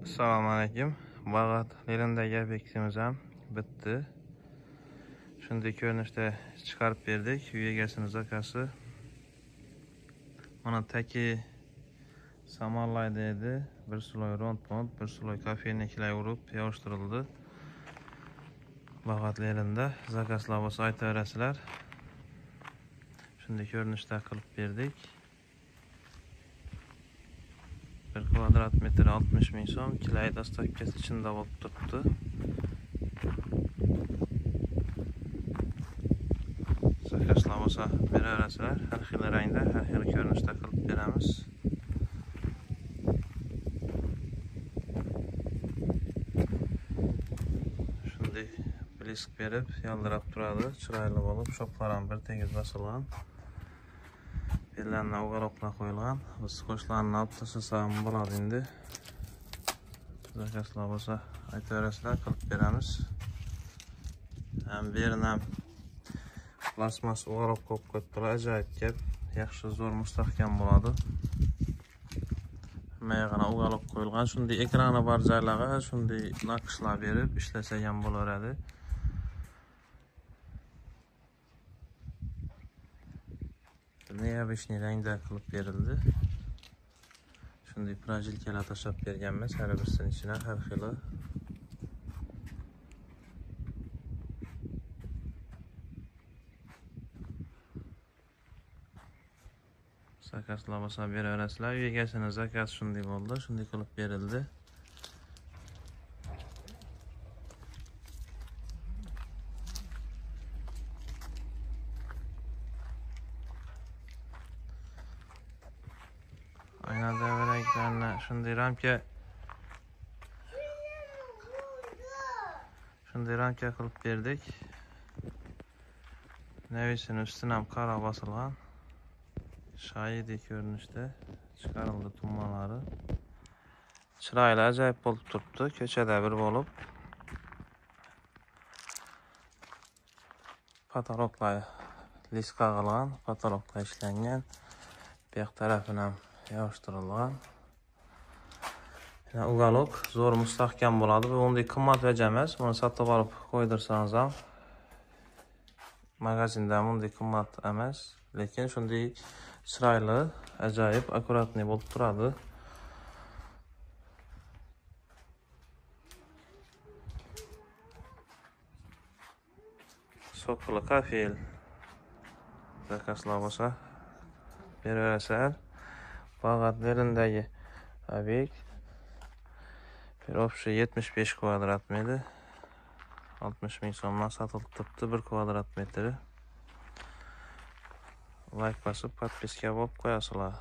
Assalomu alaykum. Bag'at Lelindagi obyektimiz ham bitdi. Shunday ko'rinishda chiqarib berdik. Uy egasining zakasi. Mana taki samallaydi edi. Bir suloy rond-mond, bir suloy kafeniklar urib yopishtirildi. Bag'at Lelinda zakaslar bo'lsa aytaverasizlar. Shunday ko'rinishda qilib berdik. 1 kvadrat metr 60 ming so'm, kilay dostavkasi ichida bo'lib turibdi. Zakaslar bo'lsa beraverasizlar, har xil rangda, har xil ko'rinishda qilib beramiz. Shunday blisk berib, yaldirab turadi, chiroyli bo'lib, shoplar ham bir tegiz bosilgan. Bellarına uğroklar qo'yilgan. Biz qo'shlarni olib tashlasa ham bo'ladi endi. Zakaslar bo'lsa aytaverasizlar, qilib beramiz. Ham berini ham plastmas uğrok qo'yib qo'yibdilar, ajoyib gap. Yaxshi, zo'r, mustahkam bo'ladi. Hamma uğrok qo'yilgan. Shunday ekrani bor joylarga shunday naqshlar berib ishlasa ham bo'laveradi. Необычный rangda qilib berildi. Shunday projilkalar tashlab berganmiz, har birisining ichine har xili. Zakaslar bo'lsa beraverasizlar. Uy egasining zakasi shunday bo'ldi, shunday qilib berildi. Aynada renklerini shunday ramka qilib berdik. Nevisini ustuna ham qora bosilgan. Shayidek ko'rinishda chiqarildi tummalari. Chiroyli, ajoyib bo'lib turibdi. Ko'chada bir bo'lib. Patologlar liska qilgan, patologlar ishlangan. Bu yoq tarafini ham yopishtirilgan. Yana ugalok zo'r mustahkam bo'ladi. Bu unday qimmat vaja emas. Buni sotib olib qo'ydirsangiz ham magazinda bunday qimmat emas, lekin shunday chiroyli, ajoyib, akkuratniy bo'lib turadi. Sokili kafel zakaslar bo'lsa beraverasizlar. Bag'at Lelindagi obyekt bir общий 75 kvadrat metr 60 ming so'mdan sotilib turibdi 1 kvadrat metri. Like bosib, podpiska bo'lib qo'yasizlar.